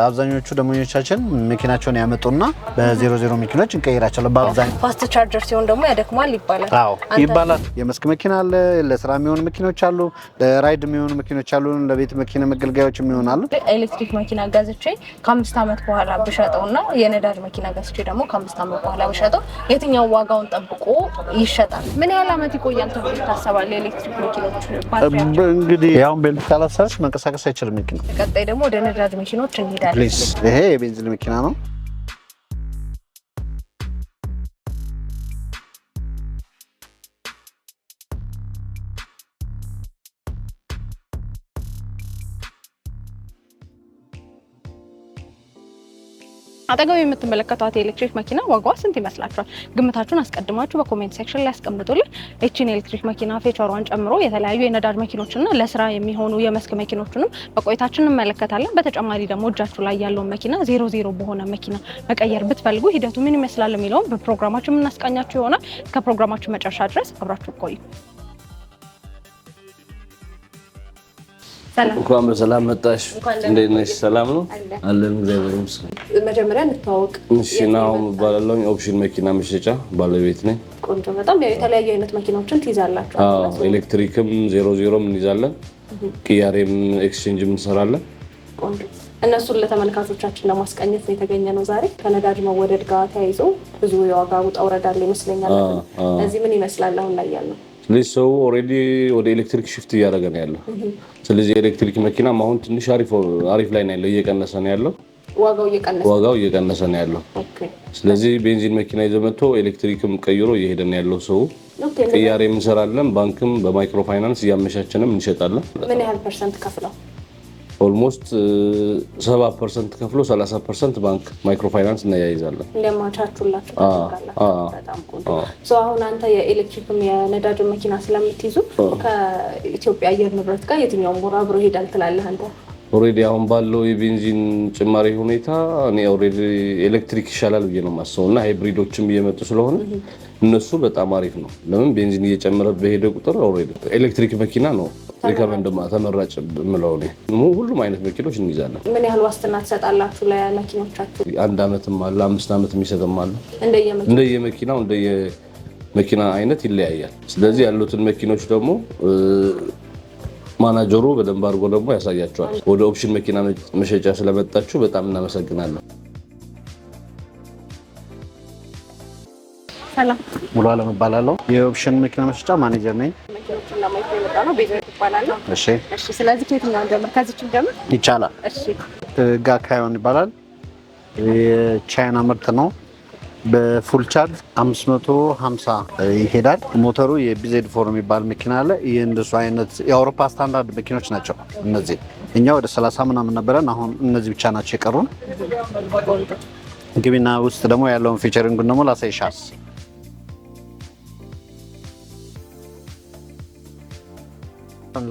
አብዛኞቹ ደንበኞቻችን መኪናቸውን ያመጡና በ00 መኪኖች እንቀይራቸዋለን። በአብዛኛው fast charger ሲሆን ደግሞ ያደክማል ይባላል። አዎ ይባላል። የመስክ መኪና አለ፣ ለስራ የሚሆኑ መኪኖች አሉ፣ ለ ride የሚሆኑ መኪኖች አሉ፣ ለቤት መኪና መገልገያዎች የሚሆኑ አሉ። ኤሌክትሪክ መኪና ገዝቼ ከ5 ዓመት በኋላ ብሸጠውና የነዳጅ መኪና ገዝቼ ደግሞ ከ5 ዓመት በኋላ ብሸጠው የትኛው ዋጋውን ጠብቆ ይሸጣል? ምን ያህል ዓመት ይቆያል ተብሎ ይታሰባል? የኤሌክትሪክ መኪኖች ባትሪያቸው? እንግዲህ ያሁን belt ካላሰረች መንቀሳቀስ አይችልም መኪና። ቀጣይ ደግሞ ወደ ነዳጅ መኪኖች እንሄዳለን። Please፣ ይሄ የቤንዚን መኪና ነው። አጠገብ የምትመለከቷት የኤሌክትሪክ መኪና ዋጋዋ ስንት ይመስላችኋል? ግምታችሁን አስቀድማችሁ በ comment section ላይ ያስቀምጡልን። ይችን የኤሌክትሪክ መኪና feature ሯን ጨምሮ የተለያዩ የነዳጅ መኪኖችና ለስራ የሚሆኑ የመስክ መኪኖችንም በቆይታችን እንመለከታለን። በተጨማሪ ደግሞ እጃችሁ ላይ ያለውን መኪና 00 በሆነ መኪና መቀየር ብትፈልጉ ሂደቱ ምን ይመስላል የሚለውን በፕሮግራማችን የምናስቃኛችሁ ይሆናል። እስከ ፕሮግራማችን መጨረሻ ድረስ አብራችሁ ቆዩ። ሰላም። እንኳን በሰላም መጣሽ። እንዴት ነሽ? ሰላም ነው አለን። እግዚአብሔር ይመስገን። መጀመሪያ እንተዋወቅ። እሺ፣ ናሆም እባላለሁ። ኦፕሽን መኪና መሸጫ ባለቤት ነኝ። ቆንጆ። በጣም ያው የተለያዩ አይነት መኪናዎችን ትይዛላችሁ። አዎ፣ ኤሌክትሪክም 00 ም እንይዛለን፣ ቅያሬም exchange ም እንሰራለን። ቆንጆ። እነሱን ለተመልካቾቻችን ለማስቃኘት ነው የተገኘ ነው ዛሬ። ከነዳጅ መወደድ ጋር ተያይዞ ብዙ የዋጋ ውጣ ውረድ አለ ይመስለኛል። እዚህ ምን ይመስላል አሁን ላይ ያለው? ስለዚህ ሰው already ወደ ኤሌክትሪክ shift እያደረገ ነው ያለው። ስለዚህ የኤሌክትሪክ መኪናም አሁን ትንሽ አሪፍ ላይ ነው ያለው፣ እየቀነሰ ነው ያለው። ዋጋው እየቀነሰ ዋጋው እየቀነሰ ነው ያለው። ስለዚህ ቤንዚን መኪና ይዞ መጥቶ ኤሌክትሪክም ቀይሮ እየሄደ ነው ያለው ሰው። ቅያሬም እንሰራለን፣ ባንክም በማይክሮ ፋይናንስ እያመቻቸንም እንሸጣለን። ምን ያህል percent ከፍለው? Almost 70% ከፍሎ 30% ባንክ ማይክሮ ፋይናንስ እናያይዛለን። እንዲያመቻቹላችሁ ታደርጋላችሁ። በጣም ቆንጆ። So አሁን አንተ የኤሌክትሪክም የነዳጅ መኪና ስለምትይዙ ከኢትዮጵያ አየር ንብረት ጋር የትኛውም more አብሮ ይሄዳል ትላለህ አንተ? Already አሁን ባለው የቤንዚን ጭማሪ ሁኔታ እኔ already ኤሌክትሪክ ይሻላል ብዬ ነው የማስበው እና hybrid ኦችም እየመጡ ስለሆነ እነሱ በጣም አሪፍ ነው። ለምን ቤንዚን እየጨመረ በሄደ ቁጥር already ኤሌክትሪክ መኪና ነው recommend ተመራጭ የምለው እኔ። ሁሉም አይነት መኪኖች እንይዛለን። ምን ያህል ዋስትና ትሰጣላችሁ ለመኪኖቻችሁ? አንድ ዓመትም አለ፣ 5 ዓመት የሚሰጥም አለ። እንደየመኪናው? እንደየመኪናው፣ እንደየመኪና አይነት ይለያያል። ስለዚህ ያሉትን መኪኖች ደግሞ ማናጀሩ በደንብ አድርጎ ደግሞ ያሳያቸዋል። ወደ ኦፕሽን መኪና መሸጫ ስለመጣችሁ በጣም እናመሰግናለን። ሰላም። ሙሉ አለም እባላለሁ። የኦፕሽን መኪና መሸጫ ማኔጀር ነኝ። መኪኖችን ለማየት ነው የመጣ ነው። ቤዛ ይባላለሁ። እሺ። እሺ፣ ስለዚህ ከየትኛው እንጀምር? ከዚች እንጀምር? ይቻላል። እሺ። GAC Aion ይባላል። የቻይና ምርት ነው። በ full charge 550 ይሄዳል። ሞተሩ የ bZ4 የሚባል መኪና አለ። ይህ እንደሱ አይነት የአውሮፓ ስታንዳርድ መኪኖች ናቸው እነዚህ። እኛ ወደ 30 ምናምን ነበረን። አሁን እነዚህ ብቻ ናቸው የቀሩን። ግቢና ውስጥ ደግሞ ያለውን featuring ኡን ደግሞ ላሳይሻል።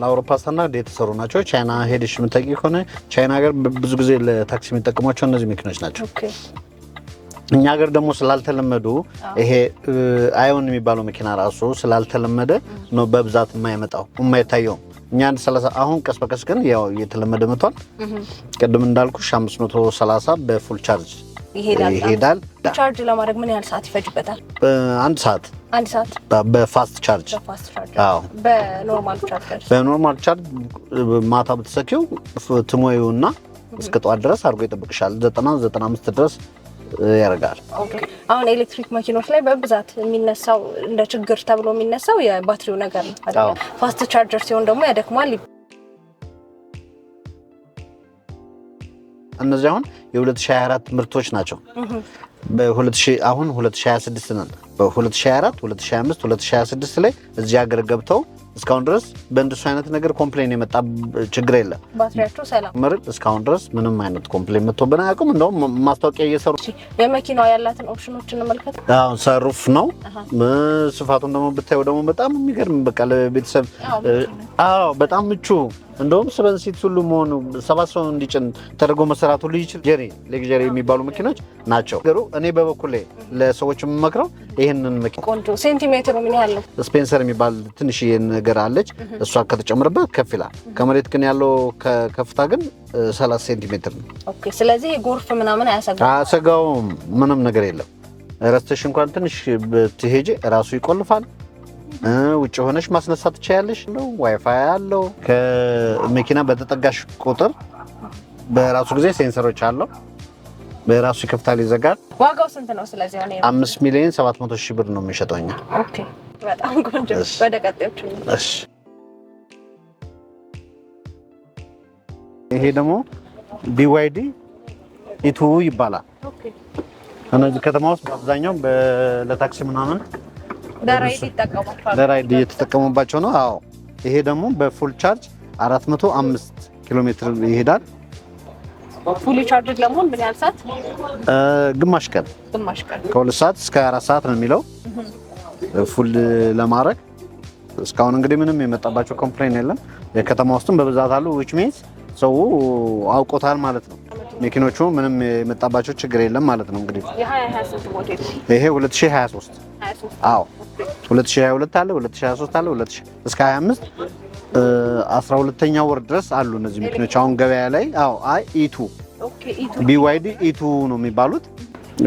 ለአውሮፓ ስታንዳርድ የተሰሩ ናቸው። ቻይና ሄደሽ የምታውቂ ከሆነ ቻይና ሀገር ብዙ ጊዜ ለታክሲ የሚጠቀሟቸው እነዚህ መኪኖች ናቸው። እኛ ሀገር ደግሞ ስላልተለመዱ፣ ይሄ Aion የሚባለው መኪና ራሱ ስላልተለመደ ነው በብዛት የማይመጣው፣ የማይታየውም። እኛ አንድ 30፣ አሁን ቀስ በቀስ ግን ያው እየተለመደ መጥቷል። ቅድም እንዳልኩሽ 530 በ full charge ይሄዳል። ይሄዳል። ቻርጅ ለማድረግ ምን ያህል ሰዓት ይፈጅበታል? አንድ ሰዓት። አንድ ሰዓት? በ fast charge። በ fast charge? አዎ። በ normal charger? በ normal charge ማታ ብትሰኪው ትሞዪውና እስከ ጠዋት ድረስ አድርጎ ይጠብቅሻል። 90 95 ድረስ ያደርጋል። Okay። አሁን ኤሌክትሪክ መኪኖች ላይ በብዛት የሚነሳው፣ እንደ ችግር ተብሎ የሚነሳው የባትሪው ነገር ነው አይደለ? አዎ። Fast charger ሲሆን ደግሞ ያደክማል። እነዚህ አሁን የ2024 ምርቶች ናቸው። በ2000፣ አሁን 2026 ነን። በ2024፣ 2025፣ 2026 ላይ እዚህ ሀገር ገብተው እስካሁን ድረስ በእንደሱ አይነት ነገር complain የመጣ ችግር የለም። ባትሪያቸው ሰላም። ምርጥ፣ እስካሁን ድረስ ምንም አይነት complain መጥቶብን አያውቅም። እንደውም ማስታወቂያ እየሰሩ እሺ፣ የመኪናዋ ያላትን ኦፕሽኖች እንመልከት። አሁን sunroof ነው። ስፋቱን ደግሞ ብታየው ደግሞ በጣም የሚገርም፣ በቃ ለቤተሰብ አዎ በጣም ምቹ፣ እንደውም seven seat ሁሉ መሆኑ፣ ሰባት ሰው እንዲጭን ተደርጎ መሰራት ሁሉ ይችል luxury የሚባሉ መኪኖች ናቸው። ነገሩ እኔ በበኩሌ ለሰዎች የምመክረው ይሄንን መኪና ቆንጆ። ሴንቲሜትሩ ምን ያህል ነው? Spacer የሚባል ትንሽዬ ነገር አለች። እሷ ከተጨመረበት ከፍ ይላል። ከመሬት ግን ያለው ከፍታ ግን 30 ሴንቲሜትር ነው። Okay። ስለዚህ ጎርፍ ምናምን አያሰጋውም? አያሰጋውም። ምንም ነገር የለም። ረስተሽ እንኳን ትንሽ ብትሄጂ ራሱ ይቆልፋል። ውጭ ሆነሽ ማስነሳት ትችያለሽ። ዋይፋይ አለው። ከመኪና በተጠጋሽ ቁጥር በራሱ ጊዜ sensor ኦች አለው። በራሱ ይከፍታል፣ ይዘጋል። ዋጋው ስንት ነው? ስለዚህ አሁን 5,700,000 ብር ነው የሚሸጠው እኛ። Okay፣ በጣም ቆንጆ። ወደ ቀጣዮቹ። እሺ፣ ይሄ ደግሞ BYD E2 ይባላል። እነዚህ ከተማ ውስጥ በአብዛኛው ለታክሲ ምናምን ለ ride ይጠቀሙባቸዋል። ለ ride እየተጠቀሙባቸው ነው። አዎ፣ ይሄ ደግሞ በ full charge 405 ኪሎ ሜትር ይሄዳል። Fully charged ለመሆን ምን ያህል ሰዓት? ግማሽ ቀን። ግማሽ ቀን። ከ2 ሰዓት እስከ 4 ሰዓት ነው የሚለው full ለማድረግ። እስካሁን እንግዲህ ምንም የመጣባቸው complain የለም። የከተማ ውስጥም በብዛት አሉ፣ which means ሰው አውቆታል ማለት ነው። መኪኖቹ ምንም የመጣባቸው ችግር የለም ማለት ነው። እንግዲህ የ2020 ስንት ሞዴል? ይሄ 2023። 23? አዎ፣ 2022 አለ፣ 2023 አለ፣ 2000 እስከ 25 12ኛ ወር ድረስ አሉ እነዚህ መኪኖች አሁን ገበያ ላይ። አዎ፣ አይ E2። Okay፣ E2። BYD E2 ነው የሚባሉት።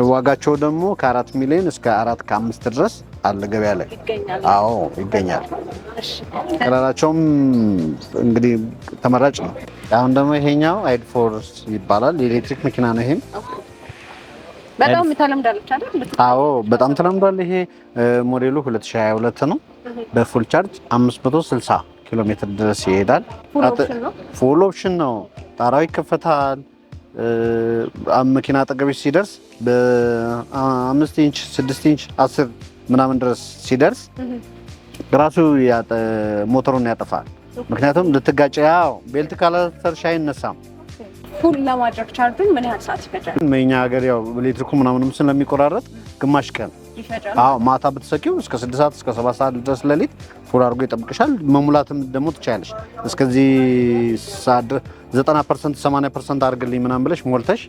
ዋጋቸው ደግሞ ከ4 ሚሊዮን እስከ 4 ከ5 ድረስ አለ ገበያ ላይ። ይገኛል። አዎ፣ ይገኛል። እሺ። ከለራቸውም እንግዲህ ተመራጭ ነው። አሁን ደግሞ ይሄኛው ID 4 ይባላል። የኤሌክትሪክ መኪና ነው ይሄም። በጣም ተለምዳለች አይደል? አዎ፣ በጣም ተለምዷል። ይሄ ሞዴሉ 2022 ነው። በ full charge 560 ኪሎ ሜትር ድረስ ይሄዳል። Full option ነው። Full option ነው። ጣራው ይከፈታል። መኪና አጠገብሽ ሲደርስ በ5 ኢንች፣ 6 ኢንች፣ 10 ምናምን ድረስ ሲደርስ ራሱ ሞተሩን ያጠፋል። ምክንያቱም ልትጋጭ፣ ያው belt ካላሰርሽ አይነሳም። Full ለማድረግ ቻርጁን ምን ያህል ሰዓት ይፈጃል? የኛ ሀገር ያው ኤሌክትሪኩ ምናምንም ስለሚቆራረጥ ግማሽ ቀን ይፈጃል። አዎ፣ ማታ ብትሰኪው እስከ 6 ሰዓት፣ እስከ 7 ሰዓት ድረስ ሌሊት full አድርጎ ይጠብቅሻል። መሙላትም ደግሞ ትችያለሽ። እስከዚህ ሰዓት ድረስ 90%፣ 80% አድርግልኝ ምናምን ብለሽ ሞልተሽ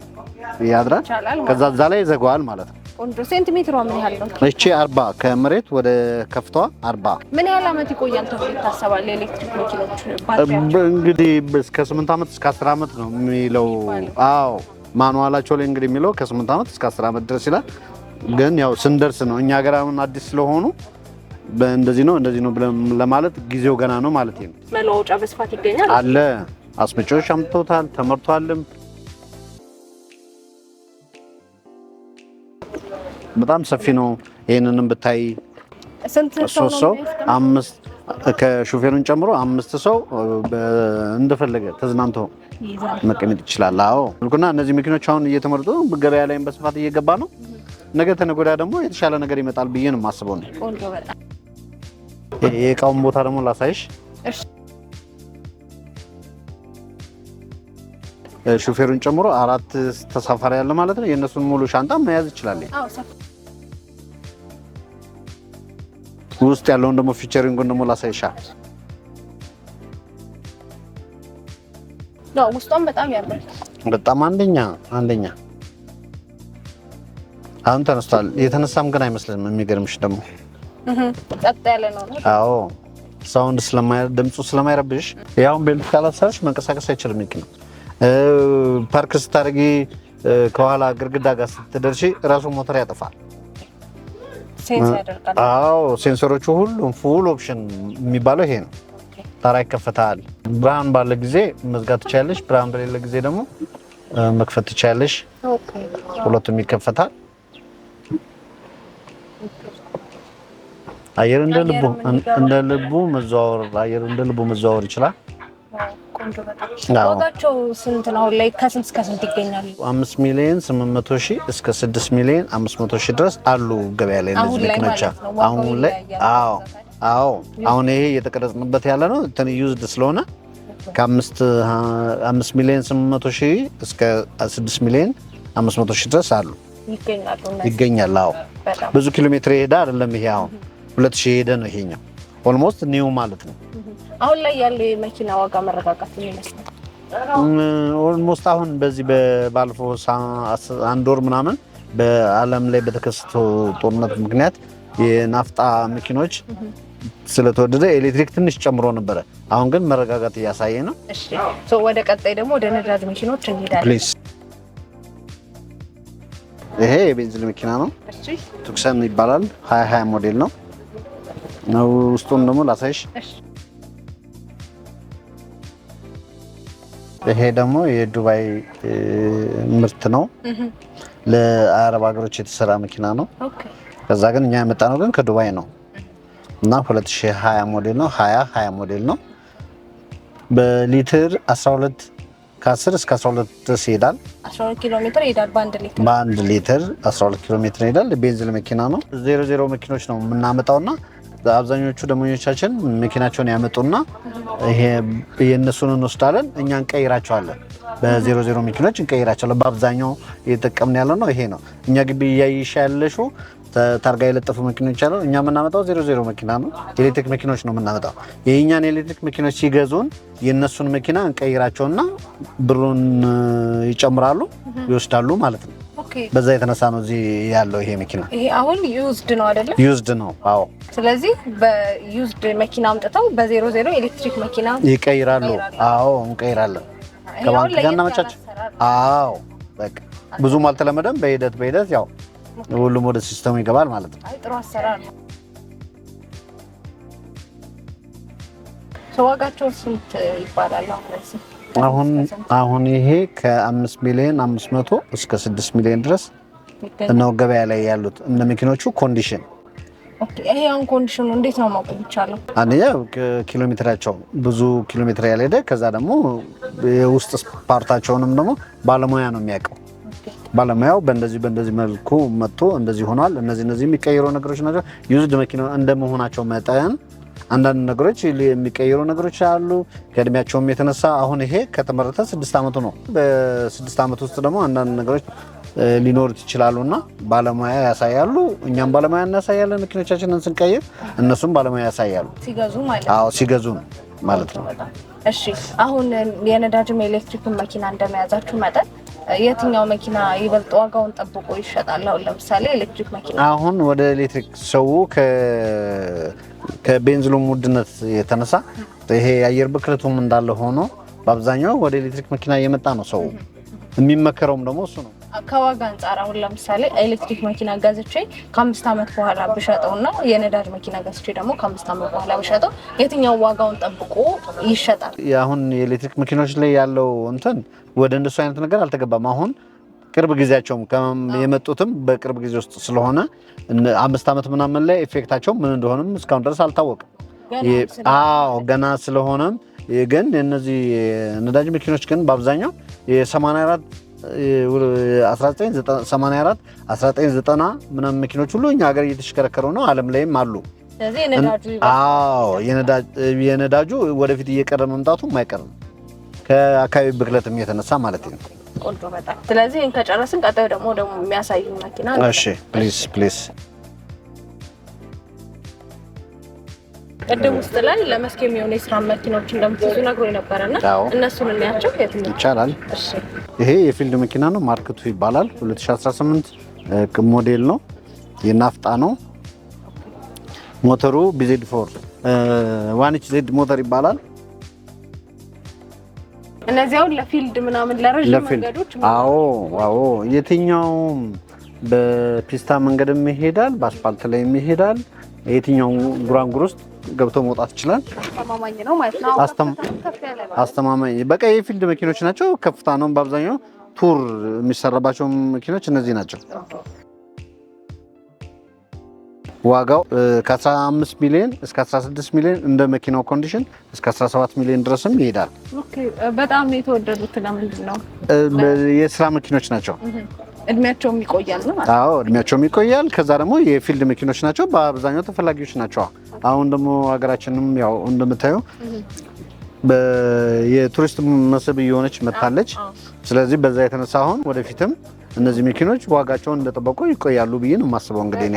ያድራል። ይቻላል ማለት ከዛ እዛ ላይ ይዘጋዋል ማለት ነው። ቆንጆ። ሴንቲሜትሯ ምን ያህል ነው? እቺ 40፣ ከመሬት ወደ ከፍታዋ 40። ምን ያህል ዓመት ይቆያል ተብሎ ይታሰባል? የኤሌክትሪክ መኪኖች ባትሪያቸው? እንግዲህ እስከ 8 ዓመት፣ እስከ 10 ዓመት ነው የሚለው። አዎ፣ manual ኣቸው ላይ እንግዲህ የሚለው ከ8 ዓመት እስከ 10 ዓመት ድረስ ይላል። ግን ያው ስንደርስ ነው፣ እኛ ሀገር አሁን አዲስ ስለሆኑ እንደዚህ ነው እንደዚህ ነው ብለን ለማለት ጊዜው ገና ነው ማለት ነው። መለዋወጫ በስፋት ይገኛል። አለ፣ አስመጪዎች አምጥተውታል፣ ተመርቷልም። በጣም ሰፊ ነው። ይህንንም ብታይ ስንት ሰው ሶስት ነው ሰው የሚያስቀምጠው? አምስት፣ ከሹፌሩን ጨምሮ አምስት ሰው እንደፈለገ ተዝናንቶ ይይዛል። መቀመጥ ይችላል። አዎ፣ እና እነዚህ መኪኖች አሁን እየተመረጡ ገበያ ላይም በስፋት እየገባ ነው። ነገ ተነገ ወዲያ ደግሞ የተሻለ ነገር ይመጣል ብዬ ነው የማስበው ነው። ቆንጆ በጣም። የእቃውን ቦታ ደግሞ ላሳይሽ። እሺ። ሹፌሩን ጨምሮ አራት ተሳፋሪ ያለ ማለት ነው። የእነሱን ሙሉ ሻንጣ መያዝ ይችላል። አዎ፣ ሰፊ። ውስጥ ያለውን ደግሞ featuring ኡን ደግሞ ላሳይሻ። ነው። ውስጧም በጣም ያምራል። በጣም አንደኛ አንደኛ። አሁን ተነስቷል። የተነሳም ግን አይመስልም። የሚገርምሽ ደግሞ ጸጥ ያለ ነው። አዎ፣ sound ስለማይ ድምፁ ስለማይረብሽ፣ ያውን belt ካላሰርሽ መንቀሳቀስ አይችልም መኪናው። ፓርክ ስታደርጊ ከኋላ ግድግዳ ጋር ስትደርሺ ራሱ ሞተር ያጠፋል። Sense ያደርጋል። አዎ፣ sensor ኦቹ ሁሉም full option የሚባለው ይሄ ነው። ጣራ ይከፈታል። ብርሃን ባለ ጊዜ መዝጋት ትችያለሽ። ብርሃን በሌለ ጊዜ ደግሞ መክፈት ትችያለሽ። ሁለቱም ይከፈታል። አየር እንደ ልቡ አየርም እንዲገባ። እንደ ልቡ መዘዋወር አየር እንደ ልቡ መዘዋወር ይችላል። ቆንጆ በጣም። አዎ። ዋጋቸው ስንት ነው? አሁን ላይ ከስንት እስከ ስንት ይገኛሉ? 5,800,000 እስከ 6,500,000 ድረስ አሉ ገበያ ላይ እነዚህ አሁን ላይ መኪኖች። ማለት ነው። ዋጋው አሁን ላይ ይለያያል። አዎ፣ አሁን ይሄ እየተቀረጽንበት ያለ ነው እንትን used ስለሆነ ከ5,800,000 እስከ 6,500,000 ድረስ አሉ። ይገኛሉ እነዚህ። ይገኛል። አዎ። በጣም ብዙ ኪሎ ሜትር የሄደ አይደለም ይሄ፣ አሁን 2000 የሄደ ነው ይሄኛው፣ almost new ማለት ነው። አሁን ላይ ያለው የመኪና ዋጋ መረጋጋት ምን ይመስላል? Almost አሁን በዚህ ባለፈው አንድ ወር ምናምን በዓለም ላይ በተከሰተው ጦርነት ምክንያት የናፍጣ መኪኖች ስለተወደደ ኤሌክትሪክ ትንሽ ጨምሮ ነበረ። አሁን ግን መረጋጋት እያሳየ ነው። እሺ፣ so ወደ ቀጣይ ደግሞ ወደ ነዳጅ መኪኖች እንሄዳለን። Please። ይሄ የቤንዚን መኪና ነው። እሺ። ቱክሰን ይባላል። 2020 ሞዴል ነው። ውስጡን ደግሞ ላሳይሽ። እሺ። ይሄ ደግሞ የዱባይ ምርት ነው። ለአረብ ሀገሮች የተሰራ መኪና ነው። ከዛ ግን እኛ ያመጣነው ግን ከዱባይ ነው እና 2020 ሞዴል ነው። 2020 ሞዴል ነው። በሊትር 12፣ ከ10 እስከ 12 ድረስ ይሄዳል። 12 ኪሎ ሜትር ይሄዳል በአንድ ሊትር። በአንድ ሊትር 12 ኪሎ ሜትር ይሄዳል። ቤንዚን መኪና ነው። ዜሮ ዜሮ መኪኖች ነው የምናመጣውና አብዛኞቹ ደንበኞቻችን መኪናቸውን ያመጡና ይሄ የእነሱን እንወስዳለን፣ እኛ እንቀይራቸዋለን። በዜሮ ዜሮ መኪኖች እንቀይራቸዋለን። በአብዛኛው እየተጠቀምን ያለ ነው ይሄ ነው። እኛ ግቢ እያይሻ ያለሽው ታርጋ የለጠፉ መኪኖች ያለው እኛ የምናመጣው ዜሮ ዜሮ መኪና ነው። ኤሌክትሪክ መኪኖች ነው የምናመጣው። የእኛን ኤሌክትሪክ መኪኖች ሲገዙን የእነሱን መኪና እንቀይራቸውና ብሩን ይጨምራሉ፣ ይወስዳሉ ማለት ነው። በዛ የተነሳ ነው እዚህ ያለው ይሄ መኪና። ይሄ አሁን used ነው አይደለ? Used ነው። አዎ። ስለዚህ በ used መኪና አምጥተው በዜሮ ዜሮ ኤሌክትሪክ መኪና ይቀይራሉ። አዎ፣ እንቀይራለን። ከባንክ ጋር እናመቻች። አዎ፣ በቃ ብዙም አልተለመደም። በሂደት በሂደት ያው ሁሉም ወደ system ኡ ይገባል ማለት ነው። አይ፣ ጥሩ አሰራር ነው። ዋጋቸው ስንት ይባላል? አሁን ይሄ ከ5 ሚሊዮን 500 እስከ 6 ሚሊዮን ድረስ ነው ገበያ ላይ ያሉት እንደ መኪኖቹ condition። Okay፣ ይሄ አሁን condition ኑ እንዴት ነው ማወቅ የሚቻለው? አንደኛ ኪሎ ሜትራቸው ብዙ ኪሎ ሜትር ያልሄደ፣ ከዛ ደግሞ የውስጥ part ኣቸውንም ደግሞ ባለሙያ ነው የሚያውቀው። ባለሙያው በእንደዚህ በእንደዚህ መልኩ መጥቶ እንደዚህ ሆኗል፣ እነዚህ እነዚህ የሚቀይሩ ነገሮች ናቸው። Used መኪና እንደመሆናቸው መጠን አንዳንድ ነገሮች የሚቀይሩ ነገሮች አሉ። ከእድሜያቸውም የተነሳ አሁን ይሄ ከተመረተ 6 ዓመቱ ነው። በ6 ዓመት ውስጥ ደግሞ አንዳንድ ነገሮች ሊኖሩት ይችላሉና ባለሙያ ያሳያሉ። እኛም ባለሙያ እናሳያለን። መኪኖቻችንን ስንቀይር እነሱም ባለሙያ ያሳያሉ። ሲገዙ ማለት አዎ፣ ሲገዙ ማለት ነው። እሺ፣ አሁን የነዳጅም የኤሌክትሪክ መኪና እንደመያዛችሁ መጠን የትኛው መኪና ይበልጥ ዋጋውን ጠብቆ ይሸጣል? አሁን ለምሳሌ ኤሌክትሪክ መኪና። አሁን ወደ ኤሌክትሪክ ሰው ከቤንዚኑ ውድነት የተነሳ ይሄ የአየር ብክለቱም እንዳለ ሆኖ በአብዛኛው ወደ ኤሌክትሪክ መኪና እየመጣ ነው ሰው። የሚመከረውም ደግሞ እሱ ነው። ከዋጋ አንጻር አሁን ለምሳሌ ኤሌክትሪክ መኪና ገዝቼ ከ5 ዓመት በኋላ ብሸጠውና የነዳጅ መኪና ገዝቼ ደግሞ ከ5 ዓመት በኋላ ብሸጠው የትኛው ዋጋውን ጠብቆ ይሸጣል? አሁን የኤሌክትሪክ መኪኖች ላይ ያለው እንትን ወደ እንደሱ አይነት ነገር አልተገባም። አሁን ቅርብ ጊዜያቸውም የመጡትም በቅርብ ጊዜ ውስጥ ስለሆነ 5 ዓመት ምናምን ላይ effect ኣቸው ምን እንደሆነም እስካሁን ድረስ አልታወቅም። አዎ፣ ገና ስለሆነም ግን እነዚህ ነዳጅ መኪኖች ግን በአብዛኛው የ84፣ 1984፣ 1990 ምናምን መኪኖች ሁሉ እኛ ሀገር እየተሽከረከሩ ነው፣ ዓለም ላይም አሉ። አዎ፣ የነዳጁ ወደፊት እየቀረ መምጣቱ የማይቀር ነው፣ ከአካባቢ ብክለትም የተነሳ ማለት ነው። ቆንጆ በጣም። ስለዚህ ይሄን ከጨረስን ቀጣዩ ደግሞ የሚያሳዩ መኪና። እሺ፣ please please። ቅድም ውስጥ ላይ ለመስክ የሚሆኑ የስራ መኪኖች እንደምትይዙ ነግሮ ነበረና እነሱን እናያቸው ይቻላል። እሺ። ይሄ የ field መኪና ነው። Mark 2 ይባላል። 2018 ሞዴል ነው። የናፍጣ ነው። ሞተሩ BZ4 1HZ ሞተር ይባላል። እነዚህ አሁን ለ field ምናምን ለረጅም መንገዶች። አዎ አዎ፣ የትኛውም በፒስታ መንገድም ይሄዳል፣ በአስፋልት ላይም ይሄዳል። የትኛው ጉራንጉር ውስጥ ገብቶ መውጣት ይችላል። አስተማማኝ ነው ማለት ነው። አስተማማኝ በቃ የ field መኪኖች ናቸው። ከፍታ ነው በአብዛኛው tour የሚሰራባቸው መኪኖች እነዚህ ናቸው። ዋጋው ከ15 ሚሊዮን እስከ 16 ሚሊዮን፣ እንደ መኪናው condition እስከ 17 ሚሊዮን ድረስም ይሄዳል። Okay፣ በጣም የተወደዱት ለምንድን ነው? የስራ መኪኖች ናቸው። እድሜያቸውም ይቆያል ነው ማለት። አዎ፣ እድሜያቸውም ይቆያል። ከዛ ደግሞ የ field መኪኖች ናቸው፣ በአብዛኛው ተፈላጊዎች ናቸው። አሁን ደግሞ ሀገራችንም ያው እንደምታየው የቱሪስት መስህብ እየሆነች መጥታለች። ስለዚህ በዛ የተነሳ አሁን ወደፊትም እነዚህ መኪኖች ዋጋቸውን እንደጠበቁ ይቆያሉ ብዬ ነው የማስበው። እንግዲህ እኔ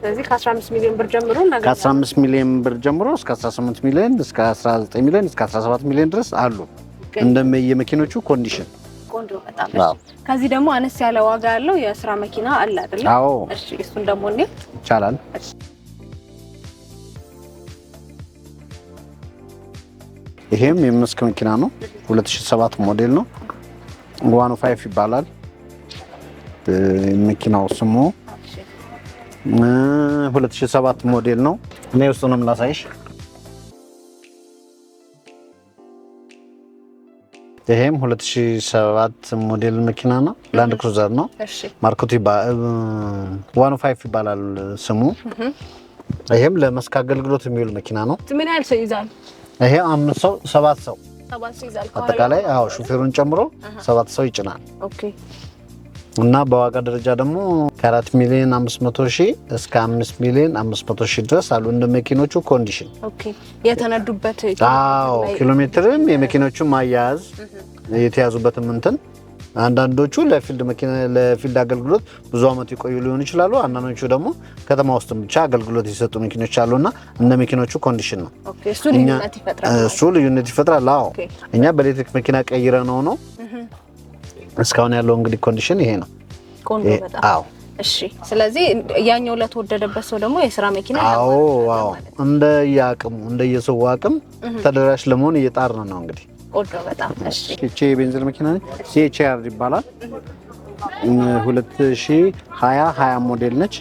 ስለዚህ ከ15 ሚሊዮን ብር ጀምሮ ከ15 ሚሊዮን ብር ጀምሮ እስከ 18 ሚሊዮን፣ እስከ 19 ሚሊዮን፣ እስከ 17 ሚሊዮን ድረስ አሉ እንደየመኪኖቹ condition። ቆንጆ በጣም። ከዚህ ደግሞ አነስ ያለ ዋጋ ያለው የስራ መኪና አለ አይደል? አዎ። እሺ፣ እሱን ደግሞ እንዴ ይቻላል። ይሄም የመስክ መኪና ነው። 2007 ሞዴል ነው። 105 ይባላል መኪናው ስሙ። 2007 ሞዴል ነው። እኔ ውስጡንም ላሳይሽ። ይሄም 2007 ሞዴል መኪና ነው። ላንድ ክሩዘር ነው። ማርኮቱ 105 ይባላል ስሙ። ይሄም ለመስክ አገልግሎት የሚውል መኪና ነው። ምን ያህል ሰው ይዛል? ይሄ 5 ሰው 7 ሰው አጠቃላይ፣ አዎ፣ ሹፌሩን ጨምሮ 7 ሰው ይጭናል። Okay። እና በዋጋ ደረጃ ደግሞ ከ4 ሚሊዮን 500 ሺህ እስከ 5 ሚሊዮን 500 ሺህ ድረስ አሉ እንደ መኪኖቹ condition። Okay፣ የተነዱበት። አዎ፣ ኪሎ ሜትርም የመኪኖቹ አያያዝ የተያዙበትም እንትን፣ አንዳንዶቹ ለ field መኪና ለ field አገልግሎት ብዙ አመት የቆዩ ሊሆኑ ይችላሉ። አንዳንዶቹ ደግሞ ከተማ ውስጥ ብቻ አገልግሎት የሰጡ መኪኖች አሉና እንደ መኪኖቹ condition ነው። Okay፣ እሱ ልዩነት ይፈጥራል። እሱ ልዩነት ይፈጥራል። አዎ፣ እኛ በኤሌክትሪክ መኪና ቀይረነው ነው። እስካሁን ያለው እንግዲህ condition ይሄ ነው። ቆንጆ በጣም። አዎ። እሺ፣ ስለዚህ ያኛው ለተወደደበት ሰው ደግሞ የስራ መኪና አዎ፣ እንደየአቅሙ፣ እንደየሰው አቅም ተደራሽ ለመሆን እየጣርን ነው እንግዲህ። ቆንጆ በጣም። እሺ። ይቺ የቤንዚን መኪና ነች። C-HR ይባላል። 2020 20 ሞዴል ነች።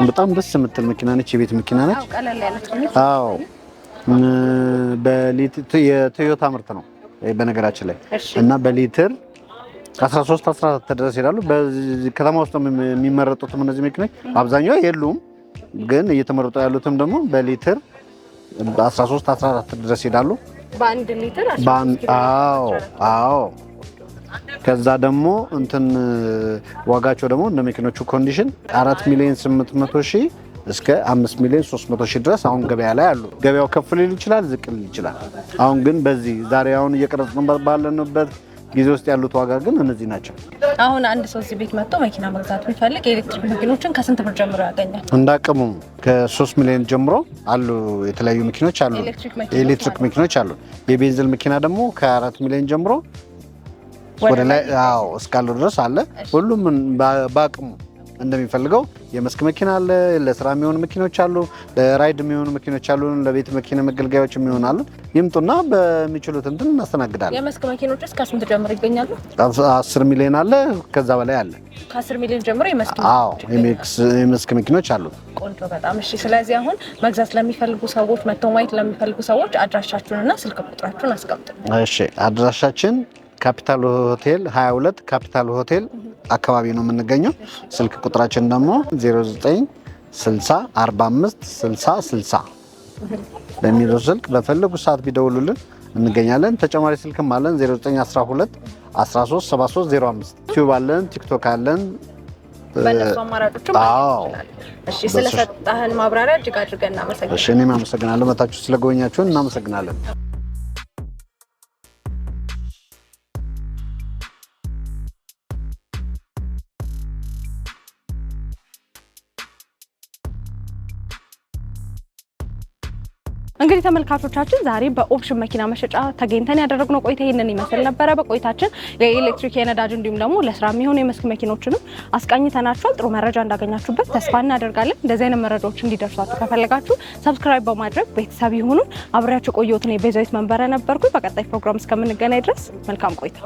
በጣም ደስ የምትል መኪና ነች። የቤት መኪና ነች። ቀለል ያለች ነች። አዎ፣ በሊትር የቶዮታ ምርት ነው በነገራችን ላይ እና በሊትር 13 14 ድረስ ይላሉ። ከተማ ውስጥ የሚመረጡትም እነዚህ መኪኖች አብዛኛው የሉም፣ ግን እየተመረጡ ያሉትም ደግሞ በሊትር 13 14 ድረስ ይሄዳሉ። በአንድ ሊትር? አዎ። ከዛ ደግሞ እንትን ዋጋቸው ደግሞ እንደ መኪኖቹ condition 4 ሚሊዮን 800 ሺህ እስከ 5 ሚሊዮን 300 ሺህ ድረስ አሁን ገበያ ላይ አሉ። ገበያው ከፍ ሊል ይችላል፣ ዝቅ ሊል ይችላል። አሁን ግን በዚህ ዛሬ አሁን እየቀረጽን ባለንበት ጊዜ ውስጥ ያሉት ዋጋ ግን እነዚህ ናቸው። አሁን አንድ ሰው እዚህ ቤት መጥቶ መኪና መግዛት ቢፈልግ የኤሌክትሪክ መኪኖችን ከስንት ብር ጀምሮ ያገኛል? እንዳቅሙ ከ3 ሚሊዮን ጀምሮ አሉ። የተለያዩ መኪኖች አሉ። የኤሌክትሪክ መኪኖች አሉ። የቤንዚን መኪና ደግሞ ከ4 ሚሊዮን ጀምሮ ወደ ላይ፣ አዎ፣ እስካለው ድረስ አለ። ሁሉም በአቅሙ እንደሚፈልገው የመስክ መኪና አለ፣ ለስራ የሚሆኑ መኪኖች አሉ፣ ለ ride የሚሆኑ መኪኖች አሉ፣ ለቤት መኪና መገልገያዎች የሚሆኑ አሉ። ይምጡና በሚችሉት እንትን እናስተናግዳለን። የመስክ መኪኖች እስከ ስንት ጀምሮ ይገኛሉ? 10 ሚሊዮን አለ፣ ከዛ በላይ አለ። ከ10 ሚሊዮን ጀምሮ የመስክ አዎ፣ የመስክ መኪኖች አሉ። ቆንጆ በጣም። እሺ፣ ስለዚህ አሁን መግዛት ለሚፈልጉ ሰዎች፣ መጥተው ማየት ለሚፈልጉ ሰዎች አድራሻችሁንና ስልክ ቁጥራችሁን አስቀምጡ። እሺ፣ አድራሻችን ካፒታል ሆቴል፣ 22 ካፒታል ሆቴል አካባቢ ነው የምንገኘው። ስልክ ቁጥራችን ደግሞ 09 60 45 60 60 በሚለው ስልክ በፈለጉ ሰዓት ቢደውሉልን እንገኛለን። ተጨማሪ ስልክም አለን፣ 0912 13 73 05። ዩቲዩብ አለን፣ ቲክቶክ አለን። በእነሱ አማራጮችም። እሺ፣ ስለሰጠህን ማብራሪያ እጅግ አድርገን እናመሰግናለን። እሺ፣ እኔም አመሰግናለሁ። መታችሁ ስለጎበኛችሁን እናመሰግናለን። እንግዲህ ተመልካቾቻችን፣ ዛሬ በኦፕሽን መኪና መሸጫ ተገኝተን ያደረግነው ቆይታ ይህንን ይመስል ነበረ። በቆይታችን የኤሌክትሪክ፣ የነዳጅ እንዲሁም ደግሞ ለስራ የሚሆኑ የመስክ መኪኖችንም አስቃኝተናችኋል። ጥሩ መረጃ እንዳገኛችሁበት ተስፋ እናደርጋለን። እንደዚህ አይነት መረጃዎች እንዲደርሷችሁ ከፈለጋችሁ subscribe በማድረግ ቤተሰብ ይሁኑ። አብሬያችሁ ቆየሁት እኔ ቤዛዊት መንበረ ነበርኩኝ። በቀጣይ ፕሮግራም እስከምንገናኝ ድረስ መልካም ቆይታ።